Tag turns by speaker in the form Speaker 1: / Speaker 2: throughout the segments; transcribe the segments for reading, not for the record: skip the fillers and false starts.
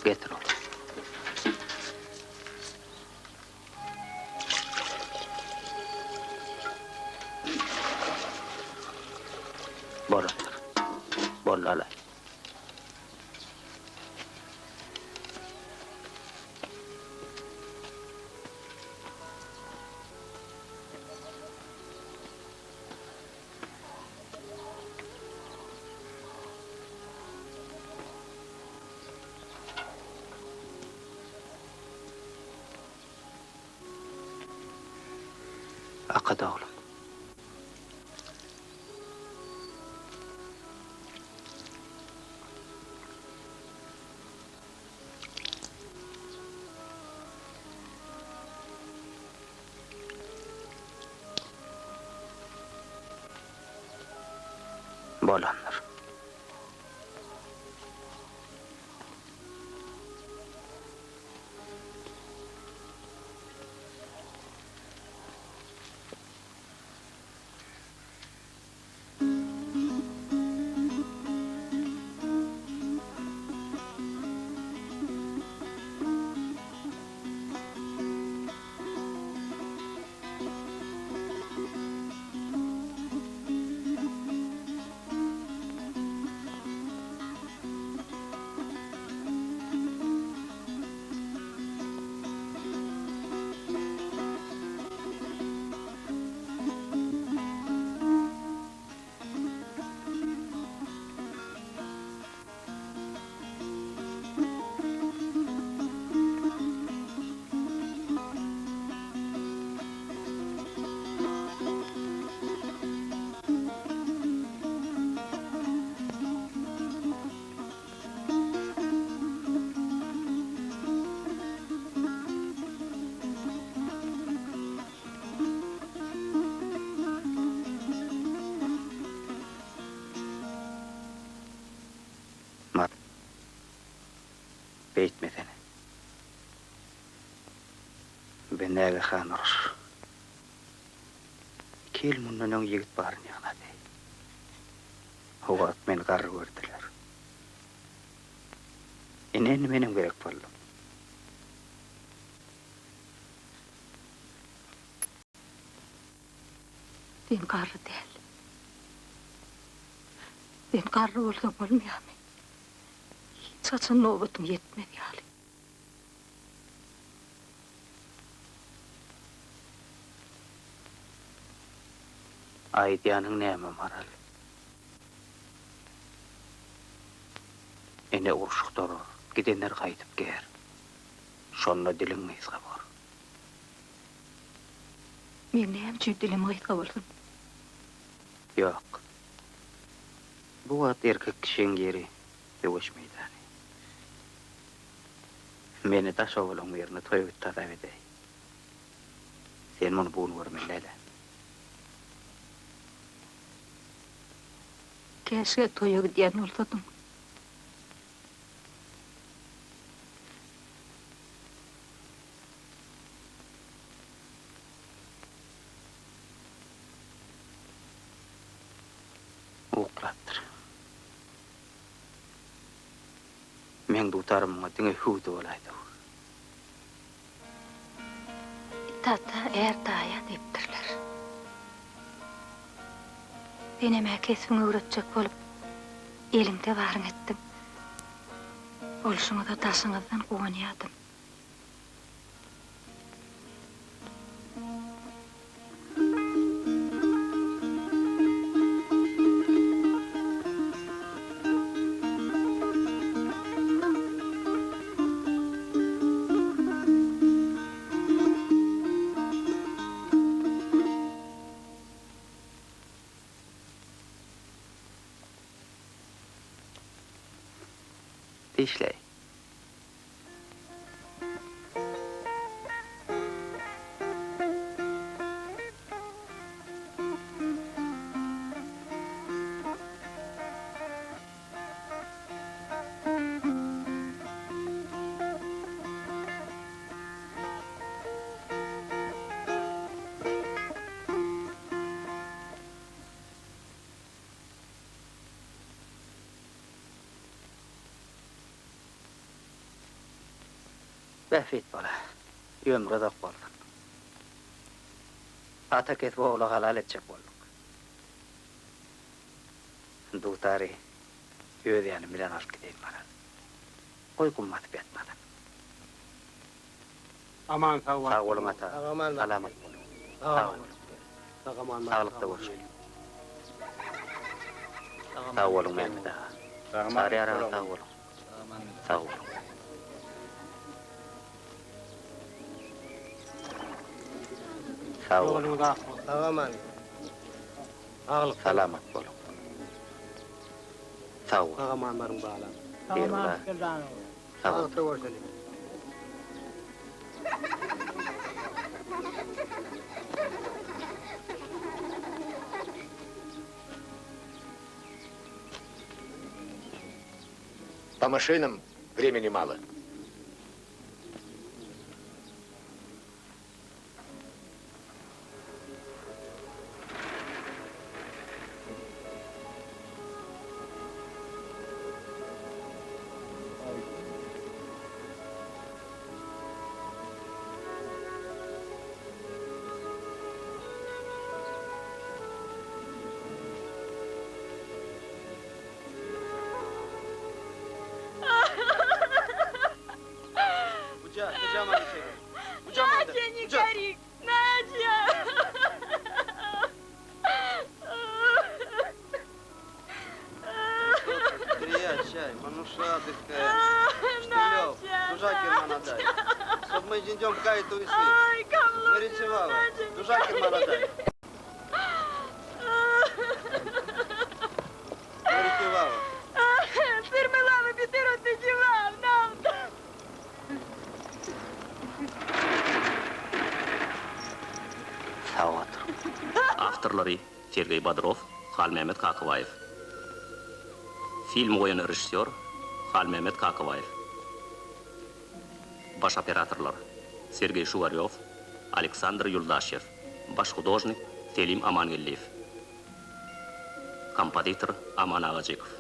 Speaker 1: Getir oglum. Bolandyr. Boldy alaý. Akat oglum. Bolandyr. Mat. Beýtmesene. Be nägehan uruş. Iki ýyl mundan öň ýigit baryny ýygnady. O wagt meni garry gördüler. Ine indi menem gerek boldum.
Speaker 2: Sen garry däl. Sen garry bolsaň bolmaýarmy? Hiç haçan nobatyň ýetmez ýaly.
Speaker 1: Aýdýanyň näme, Maral? Ene uruş gutarar, gidenler gaýdyp ger. Şonda diliň gysga bor.
Speaker 2: Meň näme üçin dilim gysga bolsun?
Speaker 1: Ýok. Bu wagt erkek kişiň ýeri söweş meýdany. Meni daş obalaň birine toýa git hasap edäý. Sen muny bu gün görmeli däl-ä.
Speaker 2: Käşgä toýa gidýän bolsadyň.
Speaker 1: Meň dutarym muňa diňe hüwdi bolaýdy.
Speaker 2: It ata, är daýa diýipdirler. Senem-ä kesbiňi öwretjek bolup, eliňde baryňy etdiň. Bolşuňyza daşyňyzdan guwanýadym.
Speaker 1: Dişleý. Bähbit bala, ömri uzak bolsun. Ata kesbi ogla halal etjek bolduk. Dutary öz ýanym bilen alyp gideýin maral. Goý gum basyp ýatmasyn.
Speaker 3: Aman sag boluň.
Speaker 1: Sag boluň ata. Salamat boluň. Sag boluň. Saglykda görşeliň. Sag boluň Mämmet aga. Çaryýar aga sag boluň. Sag boluň. Sag boluň.
Speaker 3: Sag aman. Saglyk.
Speaker 1: Salamat boluň. Sag boluň.
Speaker 3: Sag aman baryň balam.
Speaker 1: Sag aman Sag boluň.
Speaker 3: Saglykda görşeliň.
Speaker 4: По машинам времени мало.
Speaker 1: Sag oturyň.
Speaker 5: Awtorlary, Sergeý Bodrow, Halmämmet Kakabaýew. Filmi goýan režissýor, Halmämmet Kakabaýew. Baş operatorlar, Sergeý Şugarýow, Aleksandr Ýuldaşew. Baş hudožnik, Selim Amangeldiýew. Kompozitor, Aman Agajykow.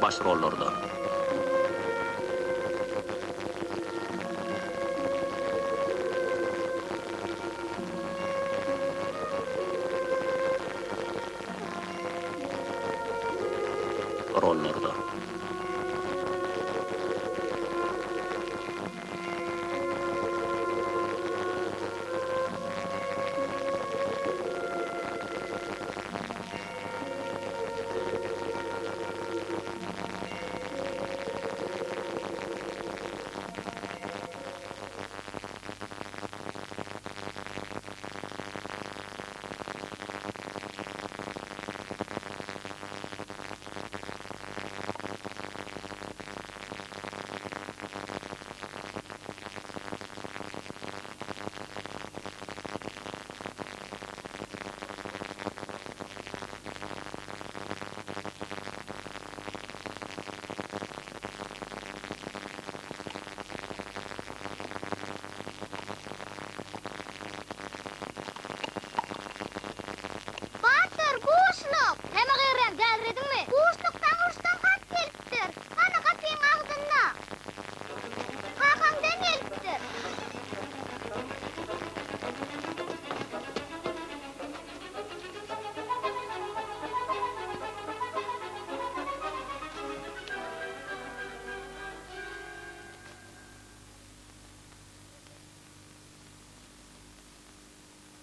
Speaker 5: Baş rollarda. Rollarda.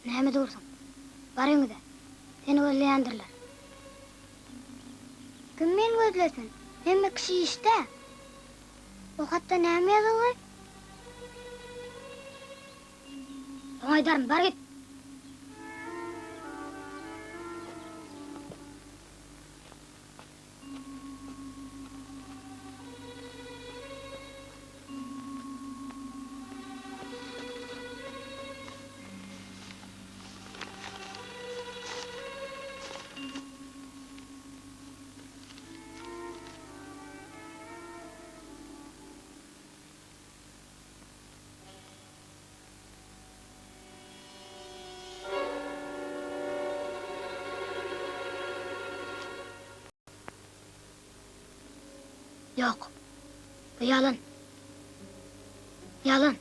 Speaker 6: Näme dursuň? Bar öýüňize. Seni gözleýändirler. Kim meni gözlesin? Hemme kişi işde. O hatda näme ýazylgy? Soň aýdaryn, bar git. Ýok. Bu ýalan. Ýalan.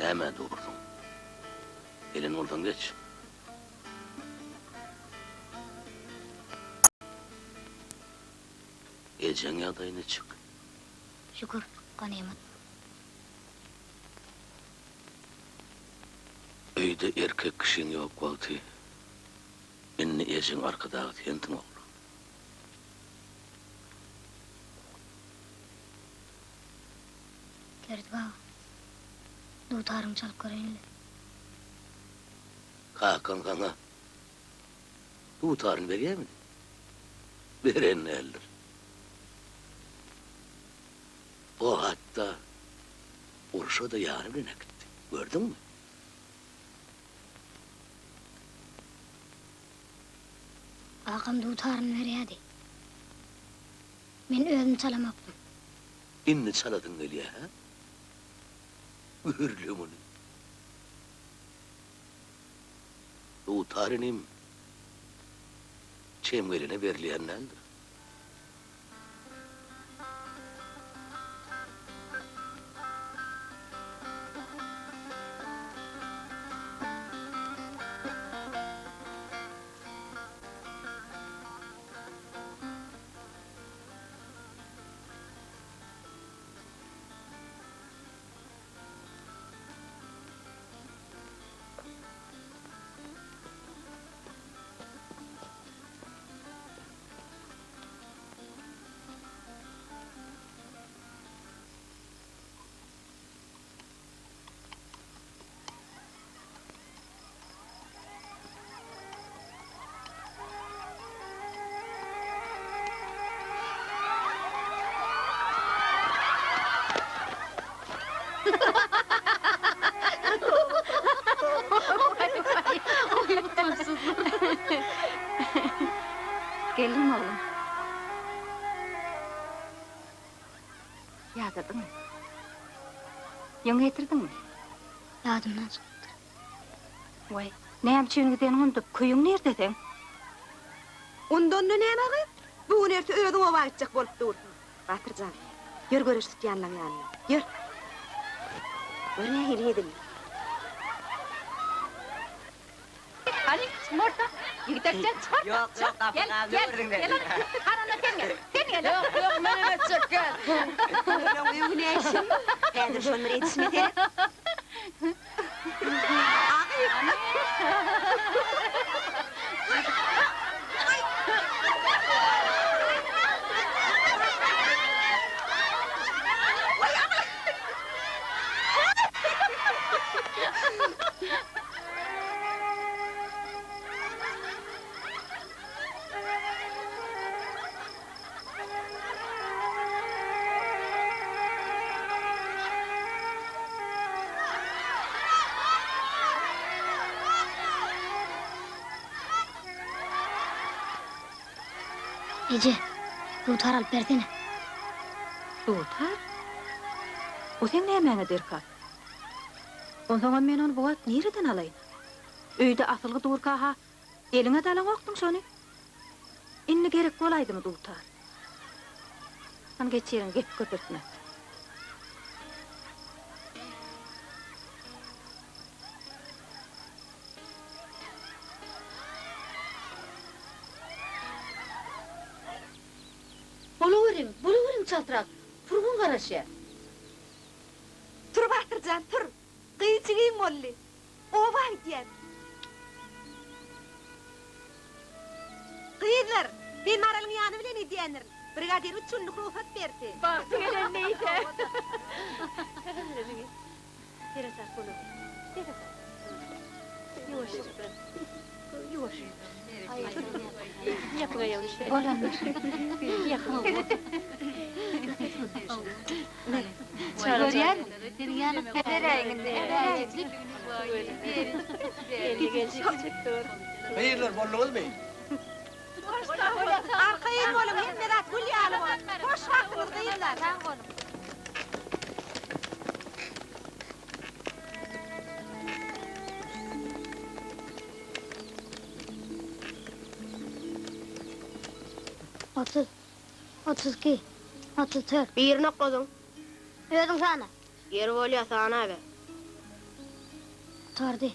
Speaker 5: Nämä dursuň? Gelen bolsaň geç. Ejeň ýagdaýy niçik?
Speaker 6: Şükür, ganymat.
Speaker 5: Öýde erkek kişiň ýok wagty indi ejeň arkadagy sensiň oglum.
Speaker 6: Berdi baba, dutarymy çalyp göreýin-le.
Speaker 5: Kakaň saňa dutaryny berýärmidi? Beren däldir. O hatda urşa-da ýany bilen äkitdi. Gördüňmi?
Speaker 6: Kakam dutaryny berýärdi. Men özüm çalamokdym.
Speaker 5: Indi çalasyň gelýä, hä?
Speaker 7: Gör-le muny. Dutar inim, çem gelene berilýän däldir.
Speaker 2: Geldiňmi oglum? Ýadadyňmy? Ýüň getirdiňmi?
Speaker 6: Ýadymdan çykypdyr.
Speaker 2: Waý, näme üçin gideniňi unudyp, köýüň nirde seň?
Speaker 8: Ondanda näme gyz? Bu gün erte özüň oba gitjek bolup dursuň. Batyr jan, ýör göreş tutýanlaň ýanyna, ýör. Gör nähili hezil.
Speaker 2: Hany, çyk orta. Ýigidekje, çyk orta.
Speaker 1: Ýok, ýok, gapy
Speaker 2: Gel,
Speaker 1: galdy,
Speaker 2: gel,
Speaker 1: gördüň
Speaker 2: gel hany. Hany onda sen gel, sen gel.
Speaker 9: Ýok, ýok, menem etjek, gel.
Speaker 8: Olaň öňi näşin? Häzir şony bir edişime seret.
Speaker 6: Eje, dutar alyp bersene.
Speaker 2: Dutar? O seň nämäňe derkar? Onsoňam men ony bu wagt nireden alaýyn? Öýde asylgy durka-ha eliňe-de alaňokdyň şony. Indi gerek bolaýdymy dutar? Hany geç ýeriňe gep köpeltme.
Speaker 9: Bolaweriň, bolaweriň çaltrak, furgon garaşýar.
Speaker 8: Tur Batyr jan, tur! Gyýçy giň boldy. Oba gidýän. Gyzlar, men Maralyň ýany bilen gidýändirin. Brigadir üç günlük rugsat berdi.
Speaker 2: Bagty gelen neýse. Seresap boluň. Seresap. Ýuwaş. Ýuwaş.
Speaker 3: Gyzlar bolduňyzmy?
Speaker 8: Arkaýyn boluň, hemme zat gül ýaly bolar. Hoş wagtyňyz gyzlar. Sag boluň.
Speaker 6: 30, 32, 34.
Speaker 10: Birini okladyň.
Speaker 6: Özüň sana.
Speaker 10: Ýeri bolýa, sanaber.
Speaker 6: Gutardy.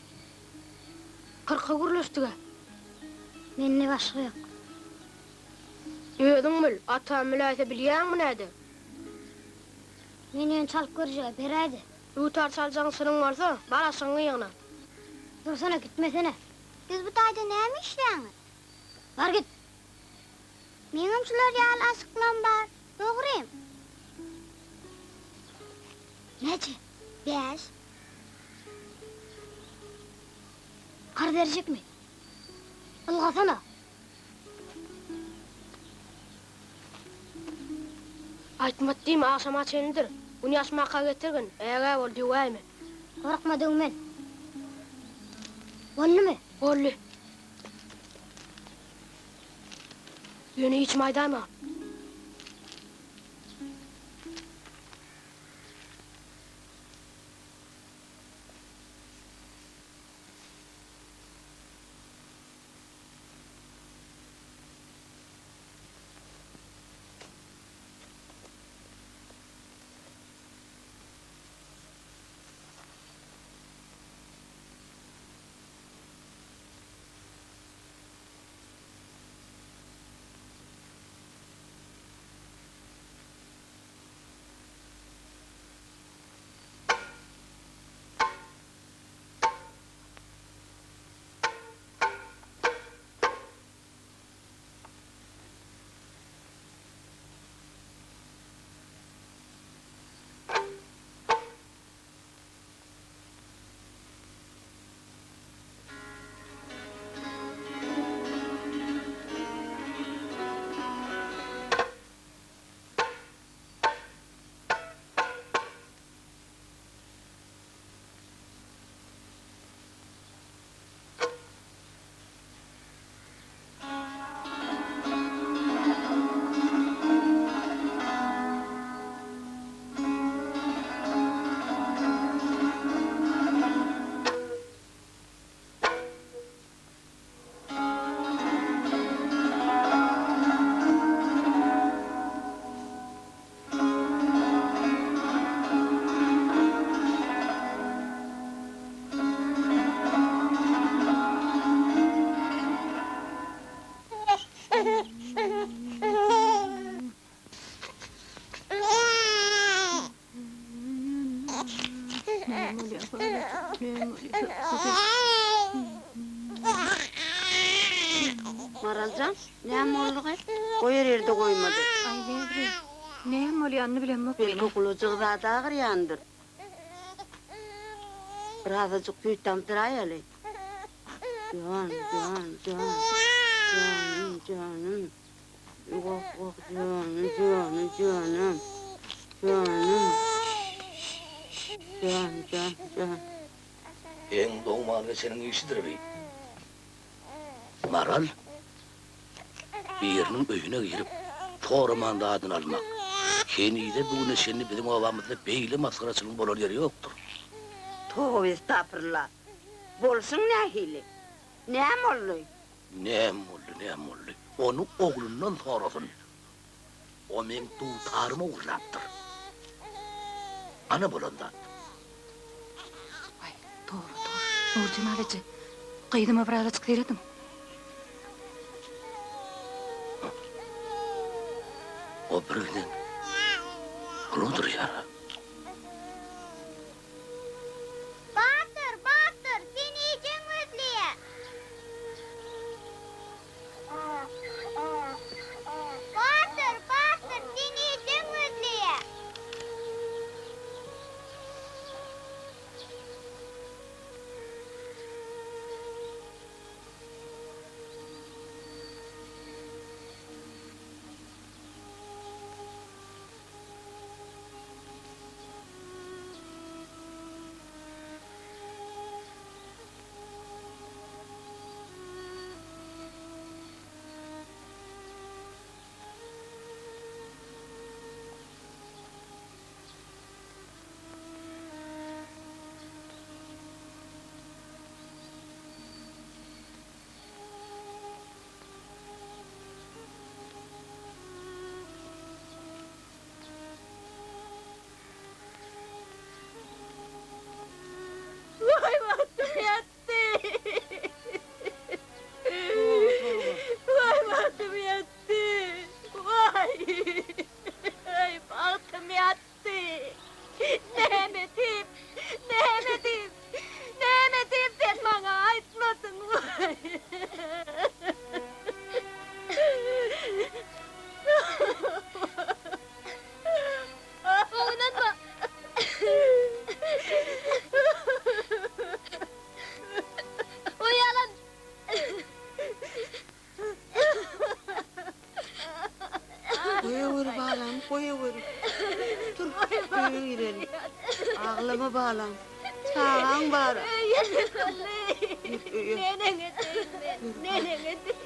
Speaker 10: Kyrka gürleşdig-ä.
Speaker 6: Mende başga ýok.
Speaker 10: Özüň bil, atam biläýse bilýäňmi näder?
Speaker 6: Men ýöne çalyp görjeg-ä, beräýdä.
Speaker 10: Dutar çaljagyň syryň bolsa, bar aşygyňy ýygna.
Speaker 6: Dursana, gitmesene. Siz bu taýda näme işleýäňiz? Bar git. Meňem şular ýaly aşyklam bar. Dogrym. Näçe? Bäş. Karz berjekmi? Ylgasana.
Speaker 10: Aýtmat diýme, agşama çenlidir. Gün ýaşmaka getirgin, ägä bol, döwäýme.
Speaker 6: Gorkma, döwmen. Boldumy?
Speaker 10: Boldy. Ýöne hiç kim aýdaýma.
Speaker 2: Näme bolýar, näme bolýar?
Speaker 11: Maraljan, näme boldugy? Goýar ýerde goýmady.
Speaker 2: Aý, näbileýin. Näme bolýanyny bilemok men.
Speaker 11: Belki gulajygy zat agyrýandyr. Birazajyk süýt damdyraýaly. Jan, jan, jan. Janym, janym. Goh, goh, janym, janym, janym. Janym. Jan, jan, jan.
Speaker 7: Seň dogman geçeniň işidir bi. Maral, biriniň öýüne girip, soraman zadyny almak, henize bu güne çenli biziň obamyzda beýle masgaraçylygyň bolan ýeri ýokdur.
Speaker 11: Toba estapyrla! Bolşuň nähili? Näme boldy?
Speaker 7: Näme boldy, näme boldy? Ony oglundan sorasyn. O meň dutarymy ogurlapdyr. Ana bolan zat.
Speaker 2: Waý, toba, toba. Nurjemal eje, gyzyma birazajyk serediň.
Speaker 7: O birgiden uludyr ýa.
Speaker 6: Batyr, Batyr, seni ejeň gözleýär. Batyr, Batyr, seni ejeň gözleýär.
Speaker 9: Waý bagtym ýatdy. Waý bagtym ýatdy. Waý. Waý bagtym ýatdy. Näme diýip, näme diýip, näme diýip sen maňa aýtmadyň waý.
Speaker 6: Ownanma. O ýalan.
Speaker 11: Goýawer balam, goýawer. Tur, öýe gireli. Aglama balam. Çagaň bar. Gir öýe.
Speaker 9: Neneň edeýin men, neneň edeýin.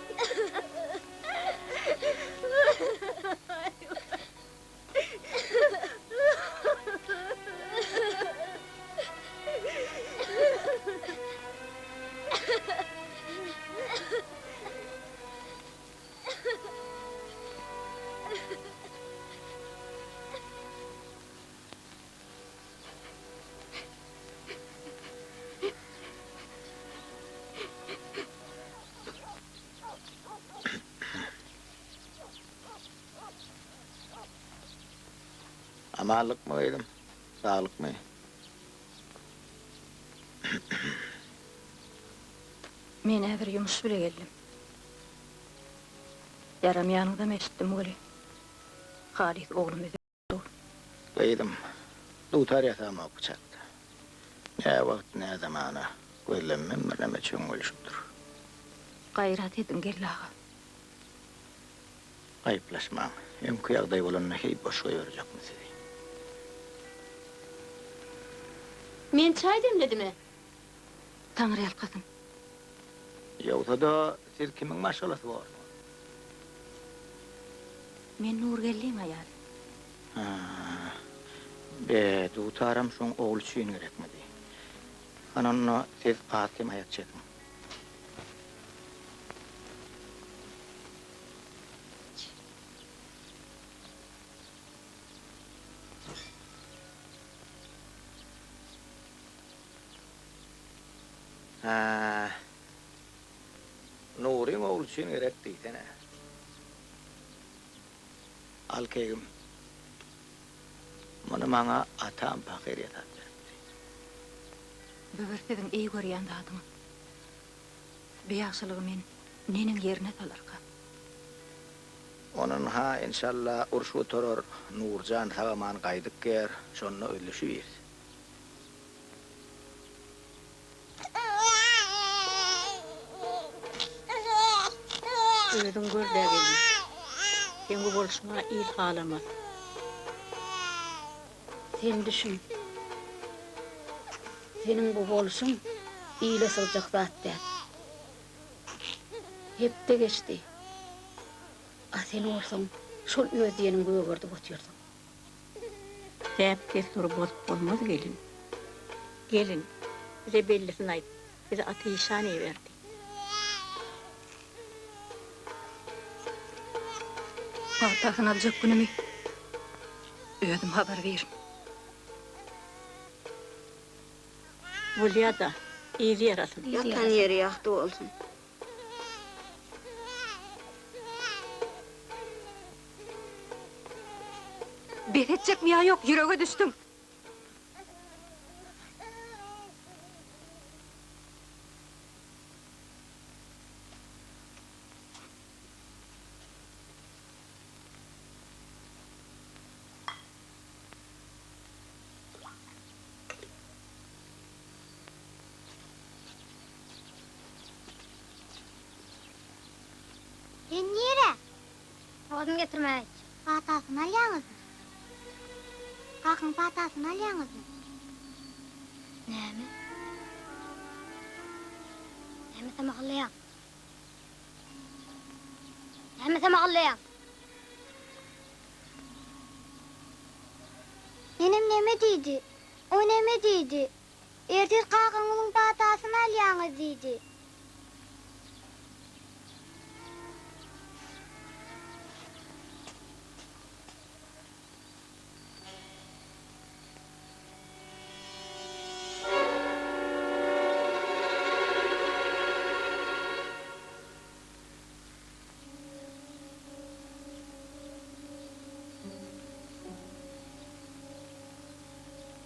Speaker 1: Amanlykmy gyzym, saglykmy?
Speaker 2: Men-ä bir ýumuş bile geldim. Ýaramýanyňyzam eşitdim weli, halys oglum üzülip dur.
Speaker 1: Gyzym, dutar ýasamok pyçakda. Nä wagt, nä zamana, gözlemem birneme çöňňelişipdir.
Speaker 2: Gaýrat ediň, Geldi aga.
Speaker 1: Aýyplaşmaň. Öňki ýagdaý bolanda heý boş goýberjekmi sizi.
Speaker 9: Men çaý demledim-ä.
Speaker 2: Taňryýalkasyn.
Speaker 1: Ýogsa-da siz kimiň maşgalasy borsuňyz?
Speaker 2: Men Nurgeldiň aýaly.
Speaker 1: Hä. Be, dutaram şoň ogly üçin gerekmidi? Hany onda siz az-kem aýak çekiň. Hä. Nuryň ogly üçin gerek diýsene. Al keýgim. Muny maňa atam pahyr ýasap beripdi.
Speaker 2: Bu bir siziň eý görýän zadyňyz. Bu ýagşylygy men neneň ýerine salarkam?
Speaker 1: Ondan-ha enşalla uruş gutarar, Nurjan sag-aman gaýdyp ger, şonda özleşibiris.
Speaker 9: Özüň gör-dä gelin. Seň bu bolşuňa il halamaz.
Speaker 12: Sen düşün. Seniň bu bolşuň ile sygjak zat däl. Hepde geçdi. A sen bolsaň şol öz diýeniň gögerdip otyrsyň.
Speaker 9: Däp-dessury bozup bolmaz gelin. Gelin, bize bellisini aýt, bizi Ata işan iberdi.
Speaker 2: Pagtasyny aljak günümi özüm habar birin.
Speaker 9: Bolýa-da, yzy ýarasyn.
Speaker 11: Ýatan ýeri ýagty bolsun.
Speaker 2: Bes etjekmi ýa ýok, ýürege düşdüň.
Speaker 6: Sen nirä? Odun getirmäge gitjek. Patasyny alýaňyzmy? Kakyň patasyny alýaňyzmy? Näme? Näme samahyllaýaň? Näme samahyllaýaň? Nenem neme diýdi? O neme diýdi? Ertir kakaňyzyň patasyny alýaňyz diýdi.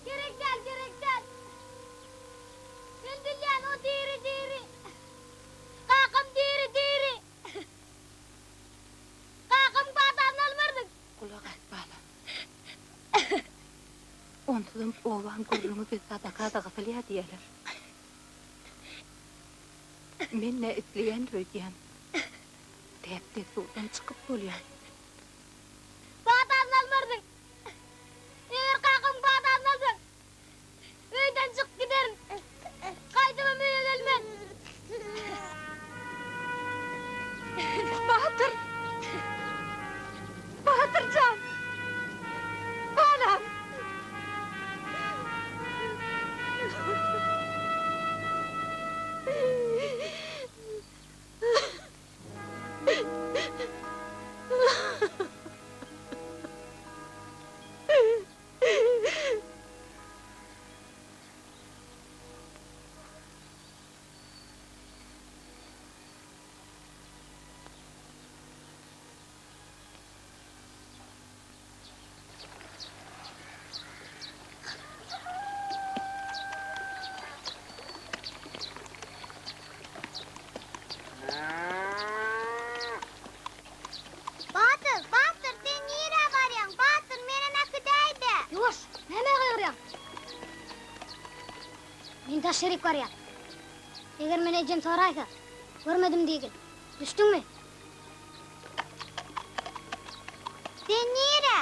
Speaker 6: Gerek däl, gerek däl. Men bilýän, o diri, diri. Kakam diri, diri. Kakamyň patasyny almarsyň.
Speaker 2: Gulak as, balam. Onsuzam obaň gürrüňi biz sadaka-da gysylýar diýerler. Men-ä isleýändir öýdýän. Däp-dessurdan çykyp bolýar.
Speaker 6: Patasyny almarsyň. Eger kakamyň patasyny alsaň, öýden çykyp giderin. Gaýdybam öýe gelmen.
Speaker 2: Batyr! Batyr jan! Balam!
Speaker 6: Batyr, Batyr, sen nirä barýaň? Batyr, menem äkidäý-dä! Ýuwaş, nämä gygyrýaň? Men daş ýerik barýan. Eger meni ejem soraýsa, görmedim diýgin. Düşdüňmi? Sen nirä?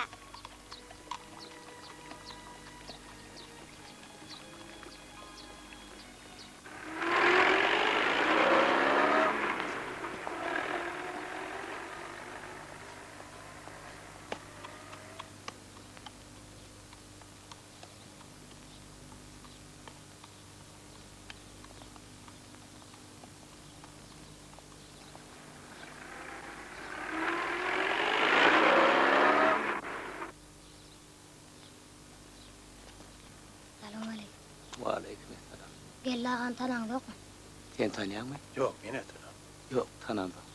Speaker 6: Salowmaleýkim.
Speaker 5: Waleýkim essalam.
Speaker 6: Geldi agany tanaňzokmy?
Speaker 5: Sen tanýaňmy?
Speaker 3: Ýok, men-ä tanamok.
Speaker 5: Ýok, tanamok.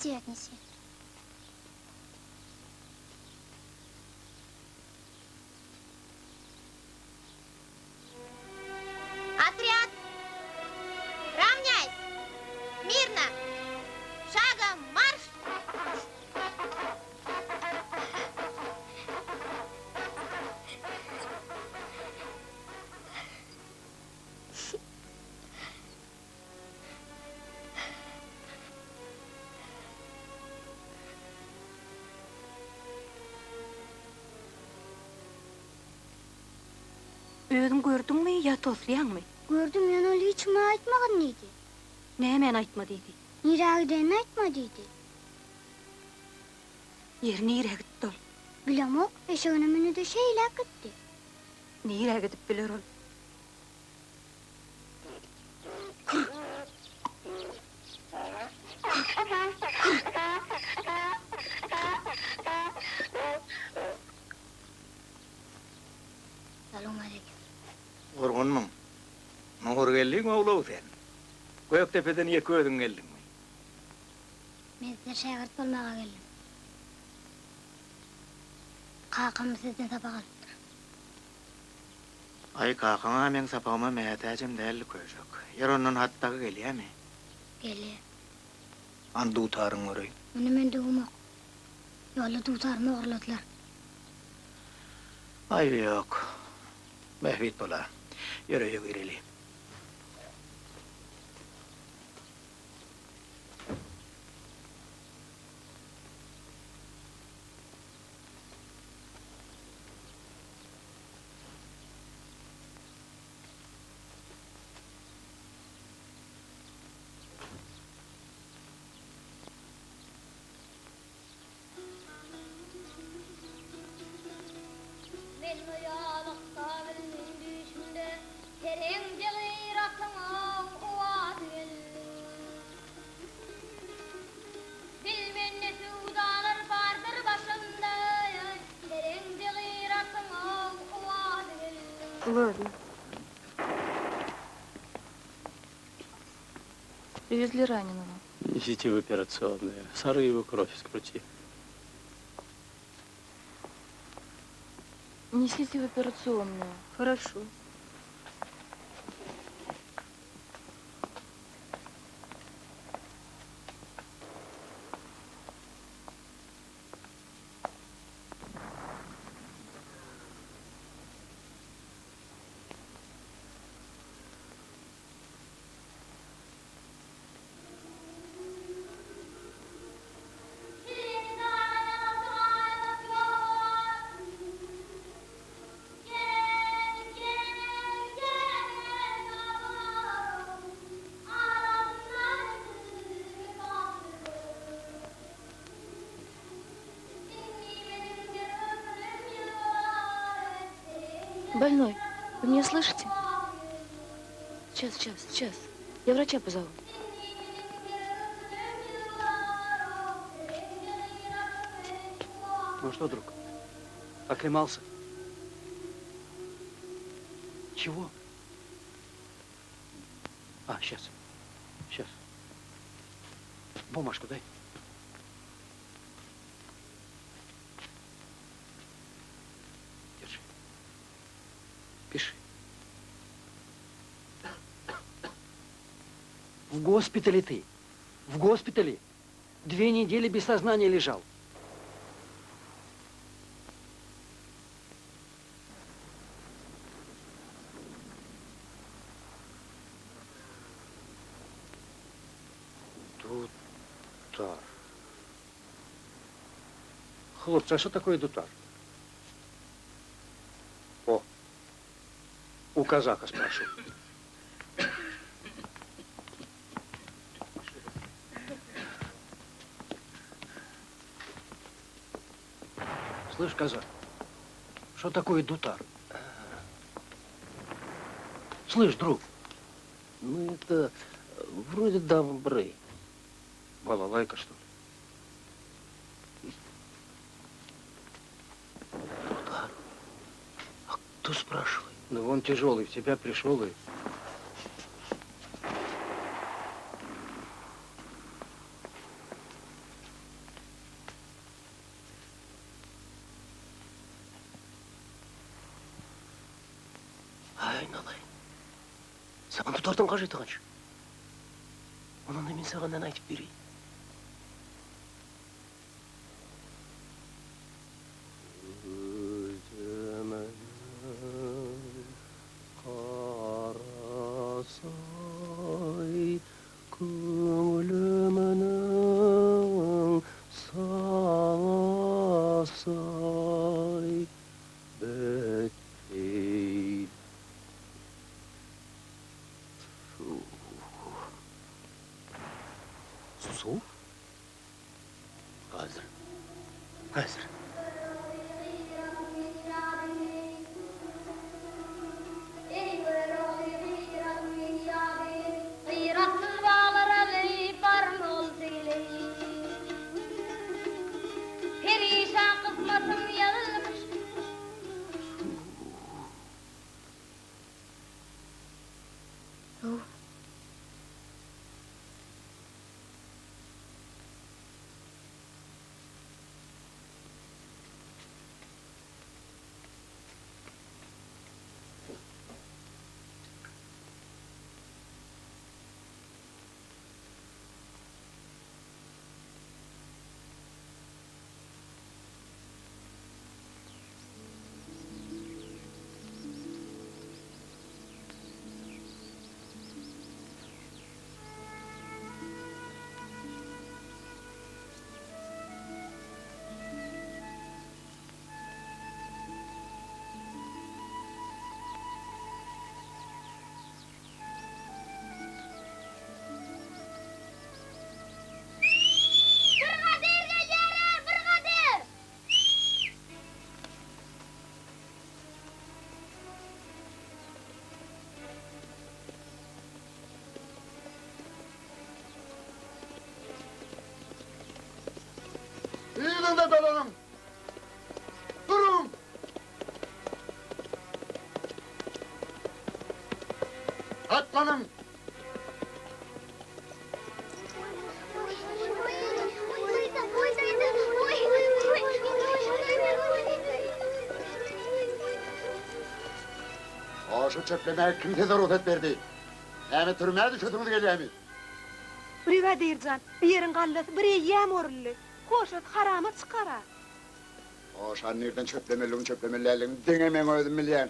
Speaker 6: Иди отнеси. Отряд! Равняйсь! Мирно! Шагом марш!
Speaker 2: Özüň gördüňmi ýa toslaýaňmy?
Speaker 6: Gördüm, ýöne ol hiç kime aýtmagyn diýdi.
Speaker 2: Nämäni aýtma diýdi?
Speaker 6: Nirä gidenini aýtma diýdi.
Speaker 2: Ýeri nirä gitdi ol?
Speaker 6: Bilemok, eşegine mündi-de şeýläk gitdi.
Speaker 2: Nirä gidip biler ol?
Speaker 6: Salowmaleýkim.
Speaker 1: Gurgunmyň? Nurgeldiň ogly-ow sen. Gökdepeden ýeke özüň geldiňmi?
Speaker 6: Men size şägirt bolmaga geldim. Kakam sizden sapak alypdyr.
Speaker 1: Aý, kakaň-a meň sapagyma mätäjem däldi, köşek. Ýer ondan hat dagy gelýämi?
Speaker 6: Gelýär.
Speaker 1: Hany dutaryňy göreýin.
Speaker 6: Muny men döwemok. Ýolda dutarymy ogurladylar.
Speaker 1: Aýby ýok. Bähbit bola. Ýör öýe gireli.
Speaker 6: Men oýalykda bildim düýşümde, Pereňje gyratyňyň owazy geldi. Bilmen ne söwdalar bardyr başymda, Pereňje gyratyňyň owazy geldi.
Speaker 13: Ладно. Привезли раненого.
Speaker 14: Несите в операционную. Сары его кровь скрути.
Speaker 13: Несите в операционную.
Speaker 9: Хорошо. Больной, вы меня слышите? Сейчас, сейчас, сейчас. Я врача позову.
Speaker 3: Ну что, друг, оклемался? Чего? А, сейчас, сейчас. Бумажку дай. Держи. Пиши. В госпитале ты. В госпитале. Две недели без сознания лежал. Дутар. Хлопцы, а что такое дутар? О, у казака спрошу. Слышь, казак, что такое дутар? Слышь, друг.
Speaker 7: Ну, это вроде добры.
Speaker 3: Балалайка, что ли?
Speaker 7: Дутар. А кто спрашивает?
Speaker 3: Ну, он тяжелый, в тебя пришел и...
Speaker 15: Saňa dutardan gažeti gança? Ondan-da men saňa näme aýdyp bereýin? Gözümiň garasy, köňlümiň salasy, bitdi. Suw? Häzir. Häzir.
Speaker 6: Brigadir gelýär-ä, brigadir!
Speaker 16: Yzyňda dolanyň! Duruň! Atlanyň! Goşa çöplemäge kim size rugsat berdi? Näme türmä düşesiňiz gelýärmi?
Speaker 8: Brigadir jan, bu ýeriň gallasy bir eýýäm oruldy. Hoşasy harama çykar-a.
Speaker 16: Hoşany nirden çöplemelidigini, çöplemeli däldigini diňe meň özüm bilýän.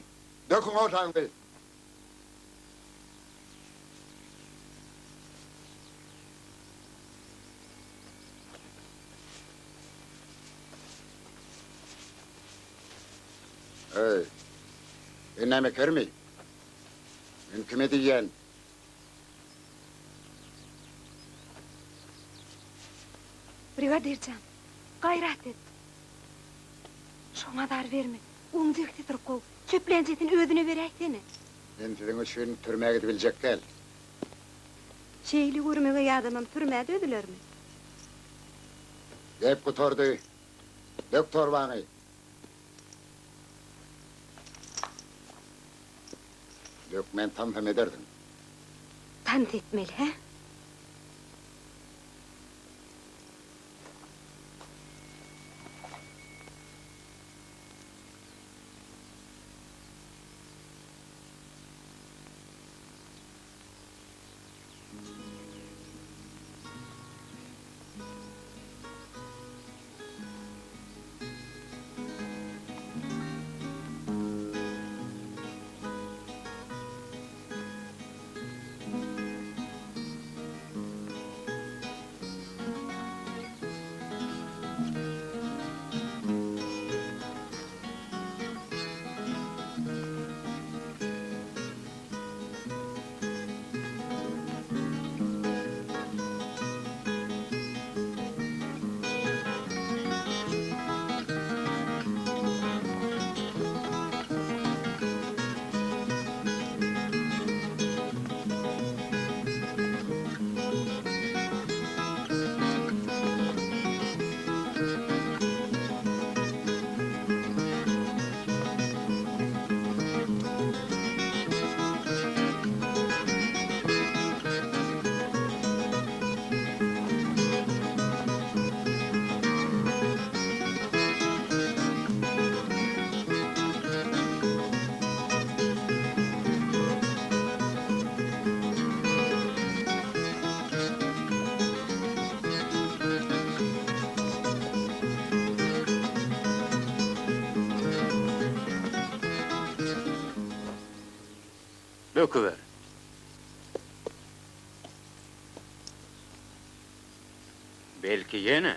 Speaker 16: Döküň hoşaňyzy! Eý, sen näme kermi? Men kime diýýän?
Speaker 8: Brigadir jan, gaýrat et. Şoňa azar berme. Oň jigisi syrkaw. Çöplenjesini özüne beräýsene.
Speaker 16: Men siziň üçin türmä gidibiljek däl.
Speaker 8: Şeýle görmege adamam türmä dözülermi?
Speaker 16: Gep gutardy. Dök torbaňy. Dökmän tansam edersiň.
Speaker 8: Tans etmeli, hä?
Speaker 14: Döküber. Belki ýene.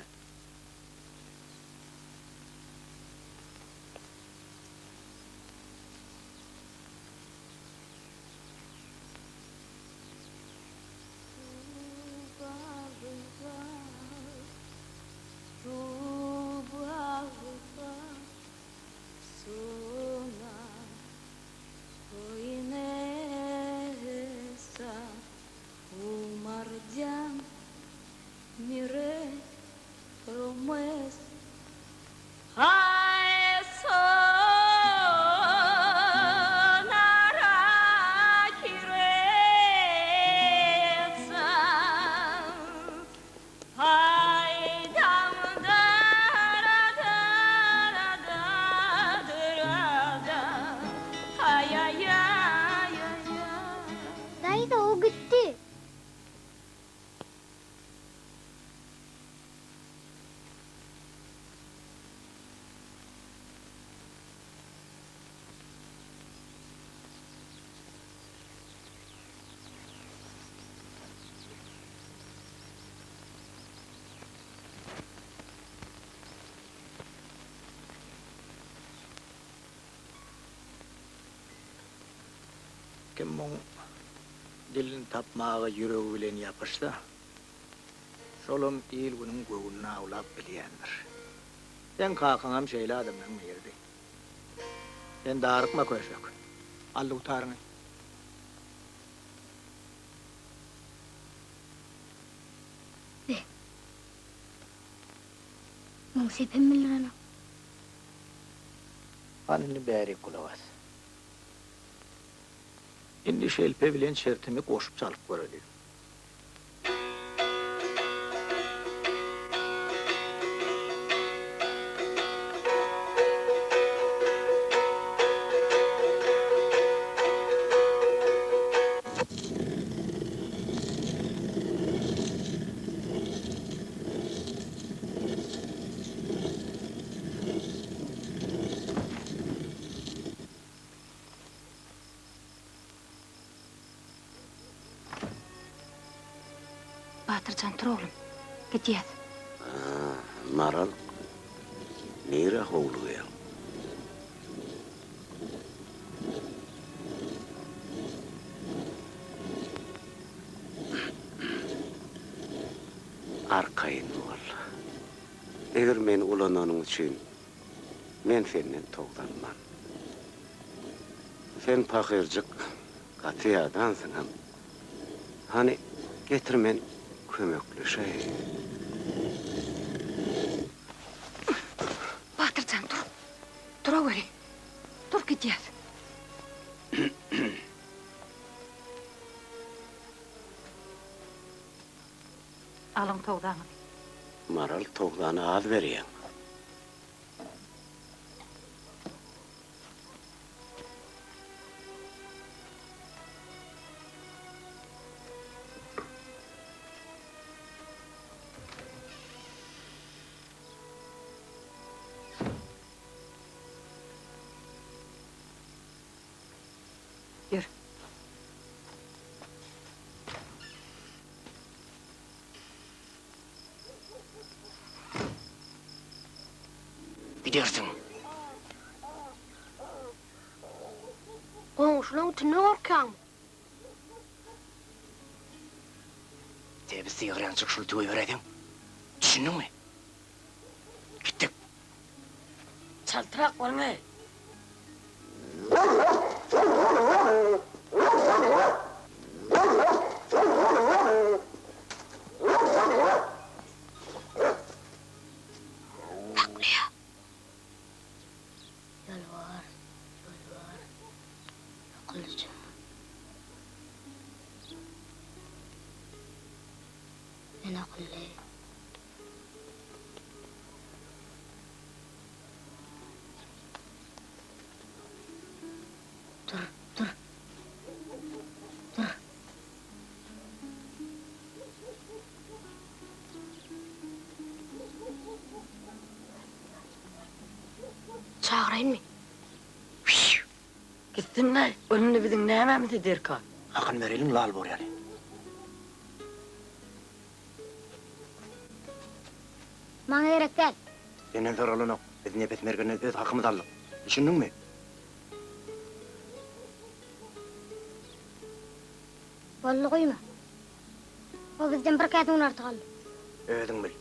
Speaker 6: Daýza o gitdi.
Speaker 1: Kim muň dilini tapmaga ýüregi bilen ýapyşsa, şolam il-günüň göwnüni awlap bilýändir. Seň kakaňam şeýle adamlaryň biridi. Sen darykma köşek. Al dutaryňy.
Speaker 6: Be. Muň sepem bildirenok.
Speaker 1: Hany indi bärik gulak as. Indi şelpe bilen çertimi goşup çalyp göreli.
Speaker 2: Batyrjan tur oglum, gidýäs.
Speaker 17: Maral, nirä howlugýaň? Arkaýyn bol. Eger meni ulananyň üçin men senden togtanman. Sen pahyrjyk gaty ýadansyňam. Hany, getir men kömekleşeýin.
Speaker 2: Batyrjan tur. Turaweri. Tur gidýäs. Alyň togdaňyzy.
Speaker 17: Maral togdany az berýäň.
Speaker 2: Ýör.
Speaker 15: Gidersiň.
Speaker 10: Goňşulaň itinden gorkýaňmy?
Speaker 15: Tebiz sygyrýançyk şul tüweýberäýseň. Düşündiňmi? Gitdik.
Speaker 11: Çaltrak boluň-eý!
Speaker 6: Saklaýar. Ýolbars, ýolbars, akyllyja. Men akylly. Dur, dur. Dur.
Speaker 10: Çagyraýynmy?
Speaker 2: Gitdik.
Speaker 18: Gitsin-laý, ol indi biziň nämämize derkar?
Speaker 3: Hakyny bereliň, lal bor ýaly.
Speaker 6: Maňa gerek däl.
Speaker 3: Senden soralanok, biz Nepes mergenden öz hakymyzy aldyk. Düşündiňmi?
Speaker 6: Boldy guýma. O bizden bir käse un artyk aldy.
Speaker 3: Özüň bil.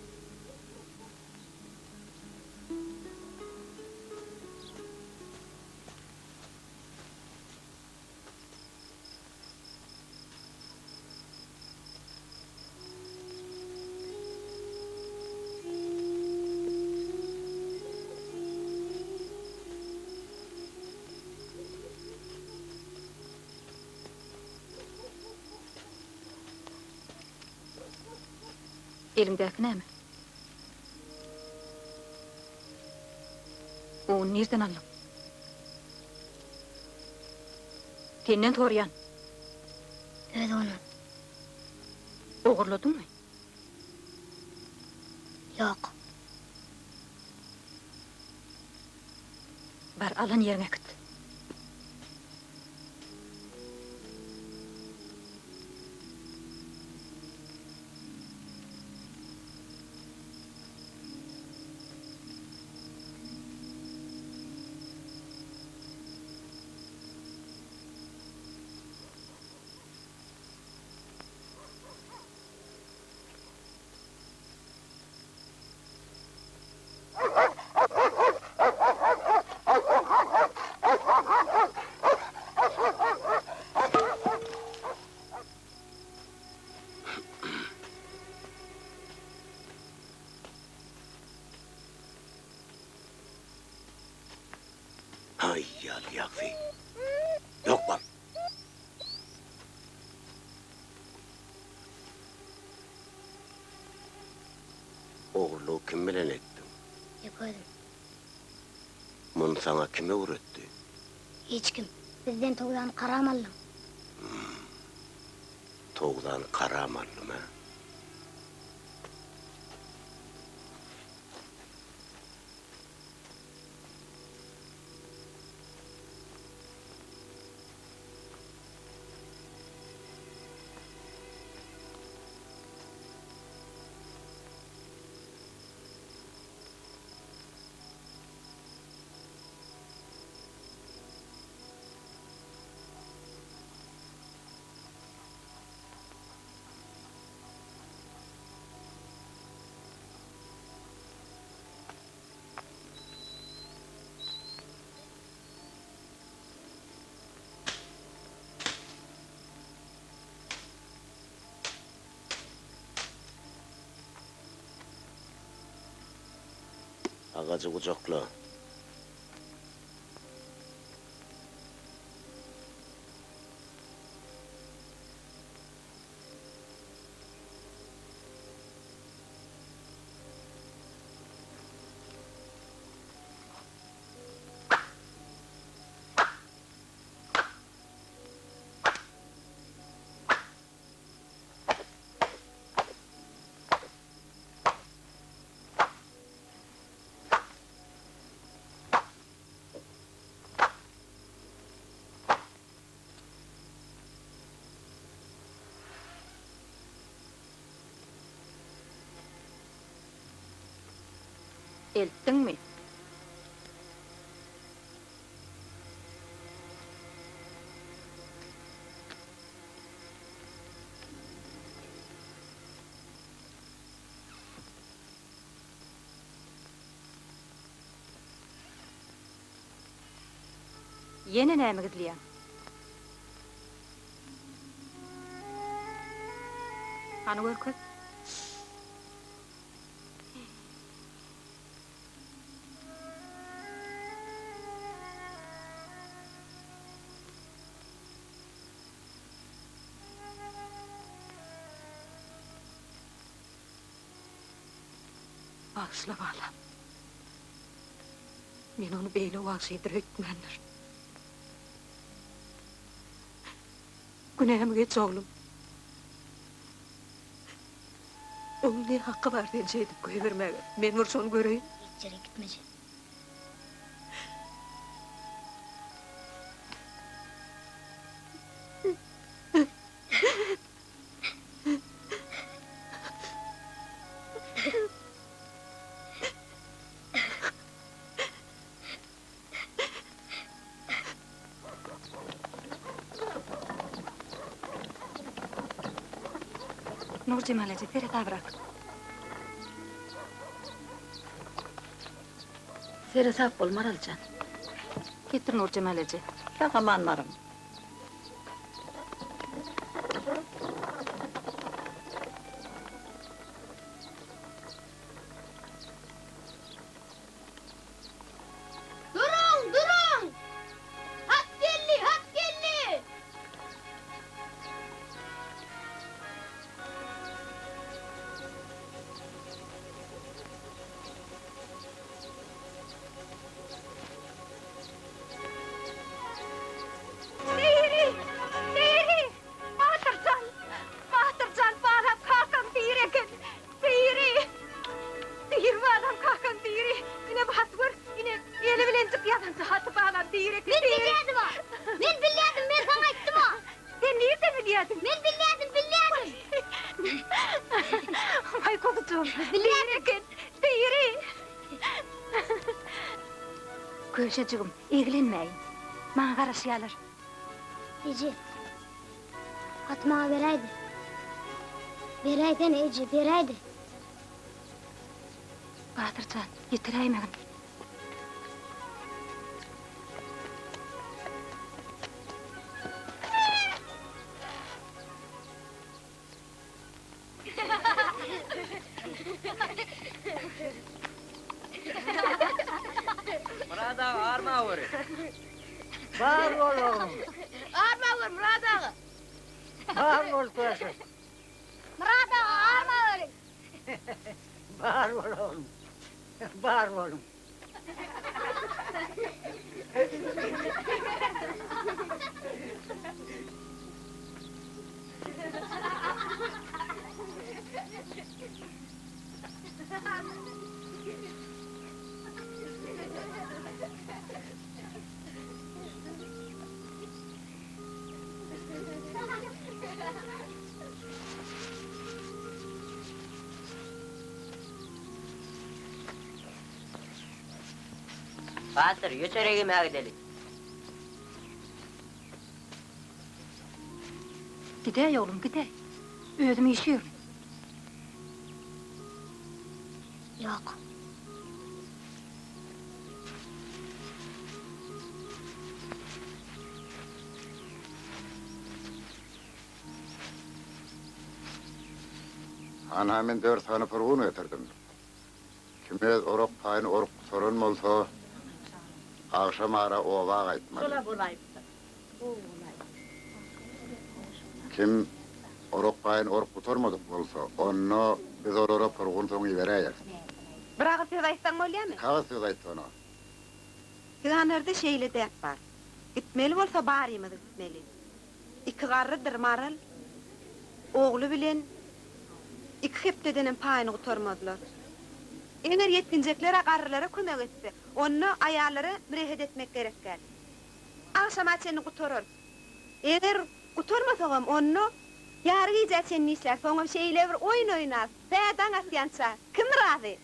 Speaker 2: Eliňdäki näme? Ony nirden aldyň? Senden soraýan.
Speaker 6: Öz unum.
Speaker 2: Ogurladyňmy?
Speaker 6: Ýok.
Speaker 2: Bar, alan ýeriňe äkit.
Speaker 7: Aý, ýaly ýagsy. Ýok bol. Ogurlygy kim bilen etdiň?
Speaker 6: Ýeke özüm.
Speaker 7: Muny saňa kim öwretdi?
Speaker 6: Hiç kim. Bizden towzany karam aldyň.
Speaker 7: Hum. Towzany karam aldym, hä? Agajy gujakla.
Speaker 2: Eltdiňmi? Ýene näme gizleýäň? Hany görkez. Bagyşla balam. Men ony beýle wagşydyr öýtmändirin. Günämi geç oglum. Oň ne haky bar seni şeýdip goýbermäge? Men bir şony göreýin.
Speaker 6: Hiç ýere gitmejek.
Speaker 2: Nurjemal eje, seresabrak.
Speaker 12: Seresap bol, Maral jan.
Speaker 2: Getir Nurjemal eje.
Speaker 9: Sag aman baryň.
Speaker 6: Duruň, duruň! Hat geldi, hat geldi!
Speaker 2: Diri! Diri! Batyr jan! Batyr jan, balam kakaň diri eken! Diri! Diri balam kakaň diri! Ine bu haty gör, ine eli bilenjik ýazan haty balam diri eken,
Speaker 6: Men
Speaker 2: diri!
Speaker 6: bilýärdim-a! Men bilýärdim, men saňa aýtdym-a!
Speaker 2: Sen nirden bilýärdiň?
Speaker 6: Men bilýärdim, bilýärdim!
Speaker 2: Waý guzujygym, diri eken, diri! Köşejigim, eglenmäýin. Maňa garaşýarlar.
Speaker 6: Eje, haty maňa beräýde. Beräýsene, eje, beräýde.
Speaker 2: Batyr jan, ýetiräýmegin.
Speaker 19: Myrat aga arma göri.
Speaker 3: Bar bol oglum.
Speaker 10: Arma gör Myrat aga.
Speaker 3: Bar bol köşek.
Speaker 6: Myrat aga arma göri.
Speaker 3: Bar bol oglum. Bar boluň.
Speaker 19: Batyr, ýö çörek iýmäge gideli.
Speaker 2: Gidäý oglum, gidäý. Özüm işirin.
Speaker 6: Ýok.
Speaker 16: Hanha men dört sany purgun getirdim. Kim öz orak paýyny orup gutaran bolsa, agşam ara oba gaýtmaly.
Speaker 9: Şola bolaýypdyr. Gowy bolaýypdyr.
Speaker 16: Kim orak paýyny orup gutarmadyk bolsa, onda biz olara purgun soň iberäýeris.
Speaker 8: Bir agyz söz aýtsaň bolýamy?
Speaker 16: Iki agyz söz aýtsana.
Speaker 8: Pygamerde şeýle däp bar. Gitmeli bolsa barymyz gitmeli. Iki garrydyr Maral ogly bilen iki hepdedenem paýyny gutarmazlar. Eger ýetginjekler-ä garrylara kömek etse, onda aýallara mürehet etmek gerek däl. Agşama çenli gutararys. Eger gutarmasagam, onda ýary gijä çenli işläris, soňam şeýle bir oýun oýnarys, tä daň atýança. Kim razy?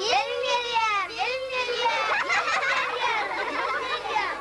Speaker 6: Gelin gelýär, gelin gelýär, gelin gelýär, gelin gelýär.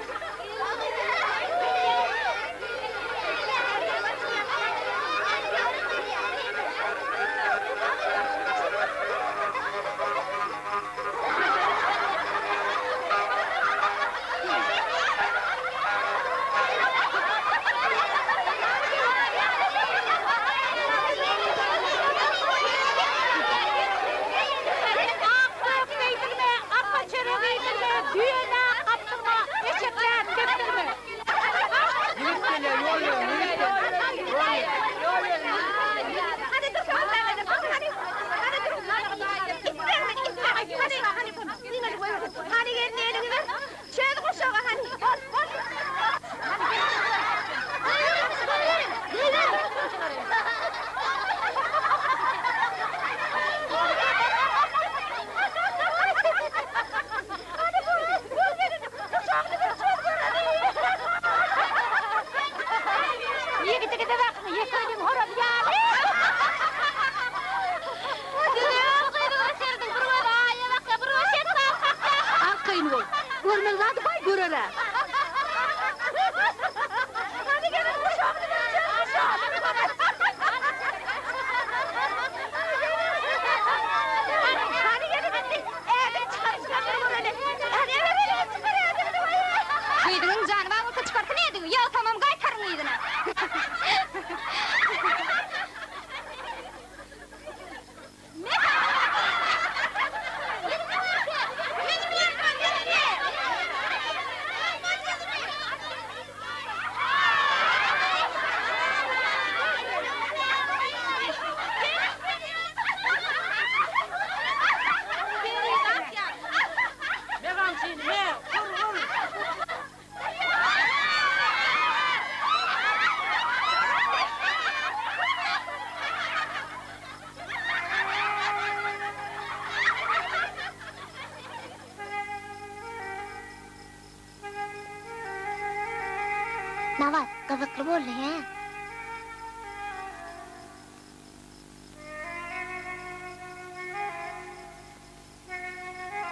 Speaker 6: Nabat, gyzykly boldy, hä?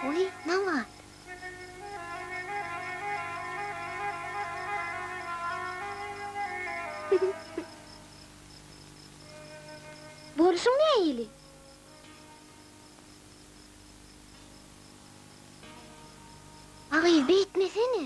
Speaker 6: Oý, Nabat. Bolşuň nähili? A gyz beýtmesene.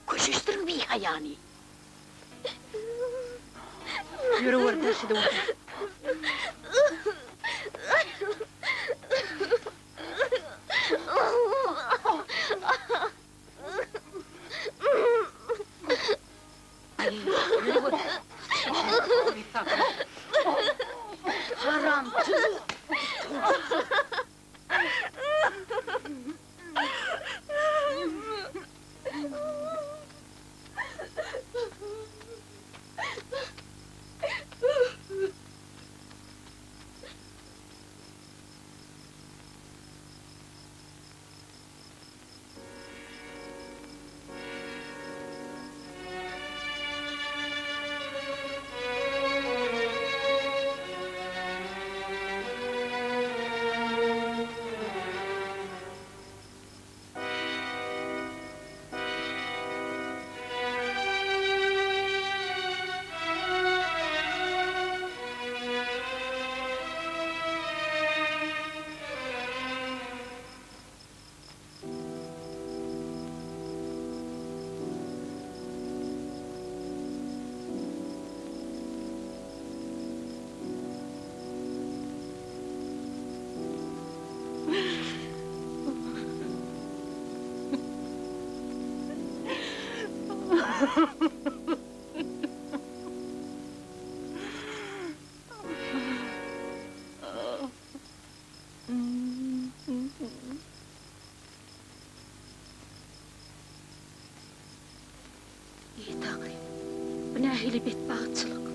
Speaker 12: Köşeşdiriň bihaýany. Ýörüber daşyda otur. Haramçy! Eý, Taňrym, bu nähili betbagtçylyk?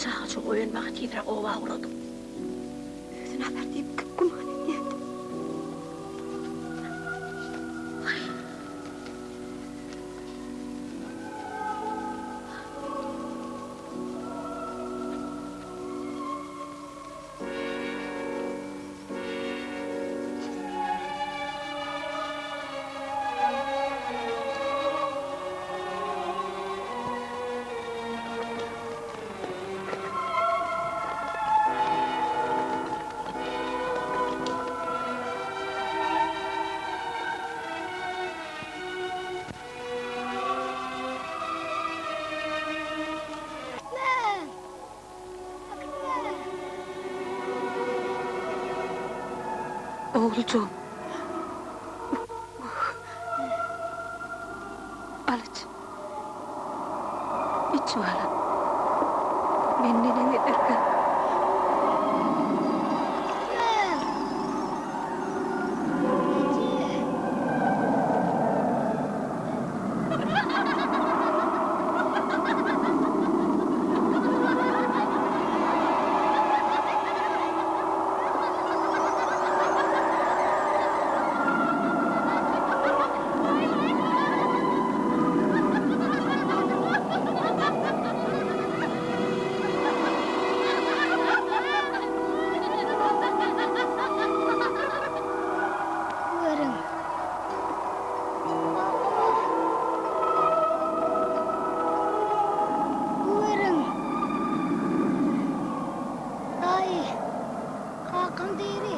Speaker 12: Çagajygy oýanmaga tizräk oba ugradyň.
Speaker 8: Özüni azar diýip kim güman edýärdi? Oguljygym. Al iç. Iç balam. Men neneň ederkäm?
Speaker 6: Kakam diri.